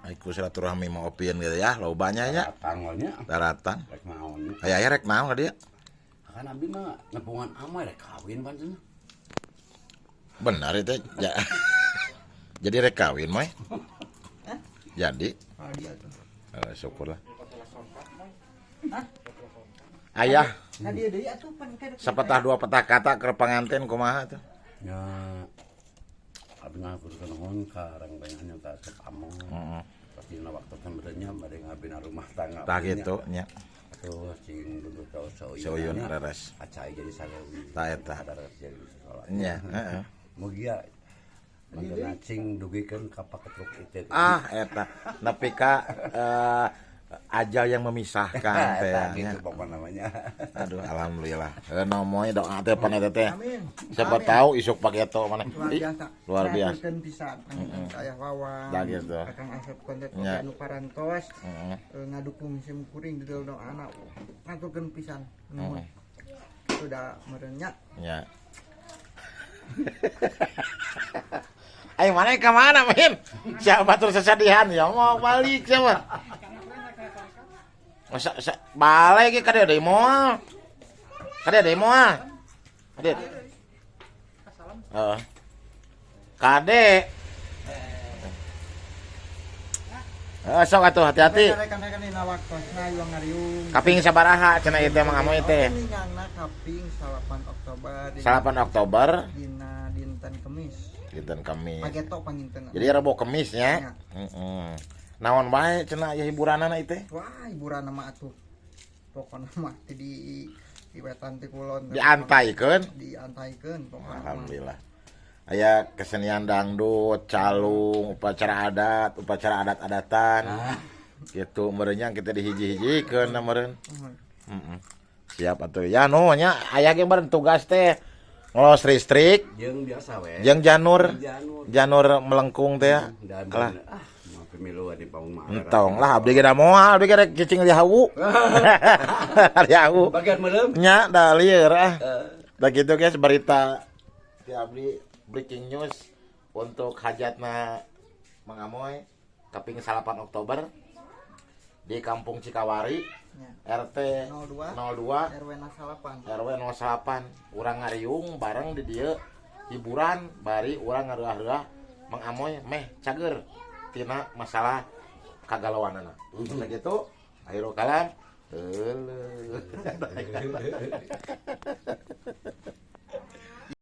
Iku silaturahmi mau opieun gitu ya, lobanya nya. Daratan nya. Daratan. Rek naon. Aya aya rek naon ka dieu? Kan abdi mah nepungan amoy rek kawin pan cenah. Benar itu ya. Jadi rek kawin moy. Jadi. Syukurlah. Ayah. Sepatah dua patah kata ke pengantin kumaha tuh? Ya. Abdi ngahaturkeun nuhun ka reng-rengan nyata sok amoy. Heeh. Pasti dina waktu sebenarnya bade ngabina rumah tangga. Tah kitu nya. Terus cing bentuk tau Sauyun leres. Acai jadi salewi. Tah eta. Adares jadi salat. Nya, heeh. Mugia mangga cing dugikeun ka paketruk itu. Ah eta nepi ka ajal yang memisahkan teh Eta nya. gitu pokokna namanya. Aduh alhamdulillah. Nomoy doa teh pan eta teh. Amin. Siapa tahu isuk pageto mana. Luar biasa. Luar biasa. Ngaturkeun pisan panginten Ayah Wawan. Tah gitu. Akang Asep konten Nya. anu parantos. Heeh. Ngadukung sim kuring di doa anak. Ngaturkeun pisan. Nuhun. Sudah meureun nya. Nya. Ayo mana ke mana Min? Siapa terus sesedihan ya mau balik siapa? Masa balik ke kade deui moal. Kade deui moal. Kade. Heeh. Kade. Heeh, sok atuh hati-hati. Rekan-rekan dina waktosna ieu ngariung. Kaping sabaraha cenah ieu teh Mang Amoy teh? Ningangna kaping 8 Oktober. 8 Oktober Dina dinten Kemis. Dinten Kemis. Pageto panginten. Jadi Rebo Kemis nya. Heeh. Naon bae cenah aya hiburanana ieu teh? Wah, hiburan mah atuh. Pokona mah teh di wetan ti kulon. Diantaikeun. Diantaikeun pokona. Alhamdulillah. Aya kesenian dangdut, calung, upacara adat, upacara adat-adatan. Gitu meureun kita dihiji-hijikeun meureun. Heeh. Siap atuh. Ya nu nya aya ge meureun tugas teh ngelos listrik Jeung biasa we. jeung janur. Janur. Janur melengkung teh ya. Dan ah mah pemilu di paung mah. Entong lah abdi ge da moal, abdi ge rek cicing di hawu. Di hawu. Bagian meuleum. Nya da lieur ah. Da kitu guys berita ti abdi breaking news untuk hajatna Mang Amoy kaping 8 Oktober di Kampung Cikawari Ya. RT 02 02 RW 08. RW 08. Urang ngariung bareng di dieu hiburan bari urang ngareurah-reurah Mang Amoy meh cager tina masalah kagalauanana. Sakitu akhirul kalam. Euleuh.